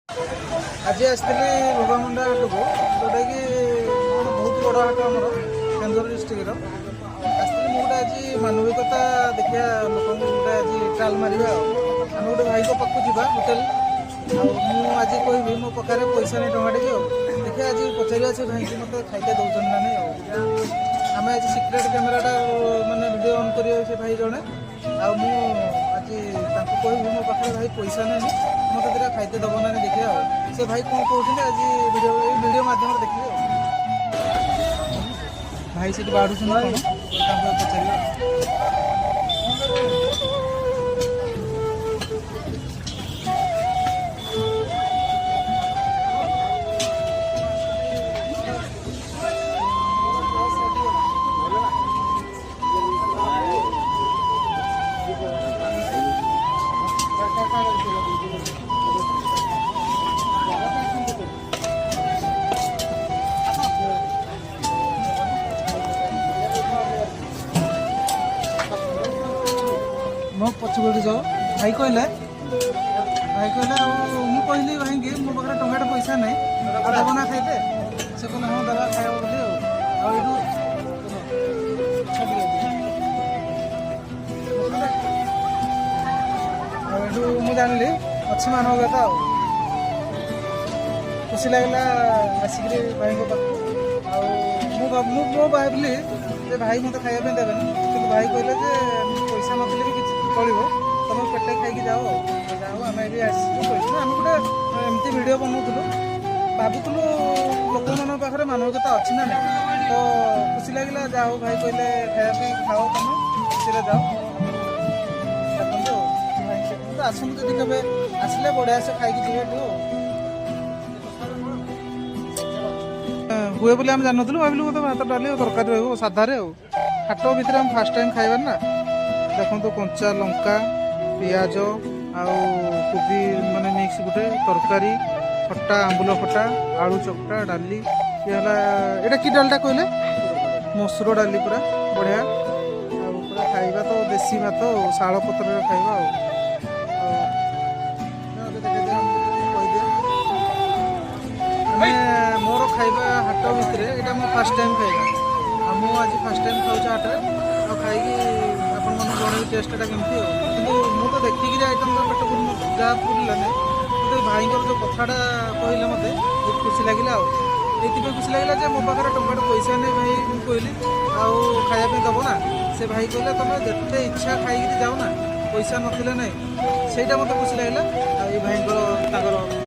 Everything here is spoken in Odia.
ଆଜି ଆସିଥିଲି ଭୋଗାମୁଣ୍ଡା ହାଟକୁ, ଯେଉଁଟାକି ମାନେ ବହୁତ ବଡ଼ ହାଟ ଆମର କେନ୍ଦୁଝର ଡିଷ୍ଟ୍ରିକ୍ଟର। ଆସିଥିଲି ମୁଁ ଗୋଟେ ଆଜି ମାନବିକତା ଦେଖିବା, ଲୋକଙ୍କୁ ଗୋଟେ ଆଜି ଟ୍ରାଏଲ୍ ମାରିବା। ଆଉ ଆମେ ଗୋଟେ ଭାଇଙ୍କ ପାଖକୁ ଯିବା ହୋଟେଲ, ଆଉ ମୁଁ ଆଜି କହିବି ମୋ ପାଖରେ ପଇସା ନାହିଁ ଟଙ୍କାଟେ ବି। ଆଉ ଦେଖିବା ଆଜି ପଚାରିବା ସେ ଭାଇକି ମୋତେ ଖାଇତେ ଦେଉଛନ୍ତି ନା ନାହିଁ। ଆଉ ଆମେ ଆଜି ସିକ୍ରେଟ୍ କ୍ୟାମେରାଟା ମାନେ ଭିଡ଼ିଓ ଅନ୍ କରିବେ ସେ ଭାଇ ଜଣେ, ଆଉ ମୁଁ ଆଜି ତାଙ୍କୁ କହିବି ମୋ ପାଖରେ ଭାଇ ପଇସା ନାହିଁ, ମୋତେ ଦୁଇଟା ଖାଇତେ ଦେବ ନା ନାହିଁ। ଦେଖିବା ଆଉ ସେ ଭାଇ କ'ଣ କହୁଛନ୍ତି ଆଜି ଭିଡ଼ିଓ, ଏଇ ଭିଡ଼ିଓ ମାଧ୍ୟମରେ ଦେଖିବେ। ଆଉ ଭାଇ ସେଠି ବାଢ଼ୁଛନ୍ତି କ'ଣ, ତାଙ୍କୁ ପଚାରିବା। ମୋ ପଛକୁ ଯାଅ। ଭାଇ କହିଲେ, ଆଉ ମୁଁ କହିଲି ଭାଇଙ୍କି ମୋ ପାଖରେ ଟଙ୍କାଟେ ପଇସା ନାହିଁ, ଆଉ ଦେବ ନା ଖାଇତେ? ସେ କହିଲେ ହଁ, ଦେବା ଖାଇବ ବୋଲି। ଆଉ ଏଇଠୁ ଛାଡ଼ିକି, ଆଉ ଏଇଠୁ ମୁଁ ଜାଣିଲି ଅଛି ମାନବିକତା। ଆଉ ଖୁସି ଲାଗିଲା ଆସିକିରି ଭାଇଙ୍କ ପାଖକୁ। ଆଉ ମୁଁ ଭାବିଲି ଯେ ଭାଇ ମୋତେ ଖାଇବା ପାଇଁ ଦେବେନି, କିନ୍ତୁ ଭାଇ କହିଲେ ଯେ ପଇସା ନଥିଲେ ବି କିଛି ଚଳିବ, ତମେ ପେଟେ ଖାଇକି ଯାଅ। ଆଉ ଯାଉ ଆମେ ବି ଆସିଛୁ କହିଛୁ। ଆମେ ଗୋଟେ ଏମିତି ଭିଡ଼ିଓ ବନଉଥିଲୁ, ଭାବୁଥିଲୁ ଲୋକମାନଙ୍କ ପାଖରେ ମାନବିକତା ଅଛି ନା ନାହିଁ। ତ ଖୁସି ଲାଗିଲା, ଯାହା ହଉ ଭାଇ କହିଲେ ଖାଇବା ପାଇଁ, ଖାଅ ତମେ, ଖୁସିରେ ଯାଅ। ଦେଖନ୍ତୁ ଭାଇ, ଦେଖନ୍ତୁ, ଆସନ୍ତୁ ଯଦି କେବେ ଆସିଲେ ବଢ଼ିଆ ସେ ଖାଇକି ଯିବେ ଏଠୁ। ଆଉ ହୁଏ ବୋଲି ଆମେ ଜାଣିନଥିଲୁ, ଭାବିଲୁ ବୋଧେ ଭାତ, ଡାଲି ଆଉ ତରକାରୀ ରହିବ ସାଧାରେ। ଆଉ ହାଟ ଭିତରେ ଆମେ ଫାର୍ଷ୍ଟ ଟାଇମ୍ ଖାଇବାର ନା। ଦେଖନ୍ତୁ, କଞ୍ଚା ଲଙ୍କା, ପିଆଜ ଆଉ କୋବି ମାନେ ମିକ୍ସ ଗୋଟେ ତରକାରୀ, ଖଟା, ଆମ୍ବୁଲ ଖଟା, ଆଳୁ ଚକଟା, ଡାଲି। ଇଏ ହେଲା, ଏଇଟା କି ଡାଲିଟା କହିଲେ? ମସୁର ଡାଲି, ପୁରା ବଢ଼ିଆ। ଆଉ ପୁରା ଖାଇବା ତ ଦେଶୀ ଭାତ ଆଉ ଶାଳ ପତ୍ରରେ ଖାଇବା। ଆଉ ଆଉ ଦେଖେଇଦିଅ, କହିଦିଅ। ଆମେ ମୋର ଖାଇବା ହାଟ ଭିତରେ ଏଇଟା ମୋ ଫାର୍ଷ୍ଟ ଟାଇମ୍ ଖାଇବା, ଆଉ ମୁଁ ଆଜି ଫାର୍ଷ୍ଟ ଟାଇମ୍ ଖାଉଛି ହାଟରେ। ଆଉ ଖାଇକି ଆପଣମାନଙ୍କୁ ଜଣେଇବି ଟେଷ୍ଟଟା କେମିତି। ଆଉ କିନ୍ତୁ ମୁଁ ତ ଦେଖିକିରି ଆଇଟମ୍ ତ ପେଟ ପୁରି ଯାହା ପୁରିଲାନି, କିନ୍ତୁ ଭାଇଙ୍କର ଯେଉଁ କଥାଟା କହିଲେ ମୋତେ ବହୁତ ଖୁସି ଲାଗିଲା। ଆଉ ଏଇଥିପାଇଁ ଖୁସି ଲାଗିଲା ଯେ ମୋ ପାଖରେ ଟଙ୍କାଟେ ପଇସା ନାହିଁ ଭାଇ, ମୁଁ କହିଲି ଆଉ ଖାଇବା ପାଇଁ ଦେବ ନା? ସେ ଭାଇ କହିଲେ ତମେ ଯେତେ ଇଚ୍ଛା ଖାଇକିରି ଯାଅ ନା, ପଇସା ନଥିଲେ ନାହିଁ। ସେଇଟା ମୋତେ ଖୁସି ଲାଗିଲା। ଆଉ ଏଇ ଭାଇଙ୍କର ତାଙ୍କର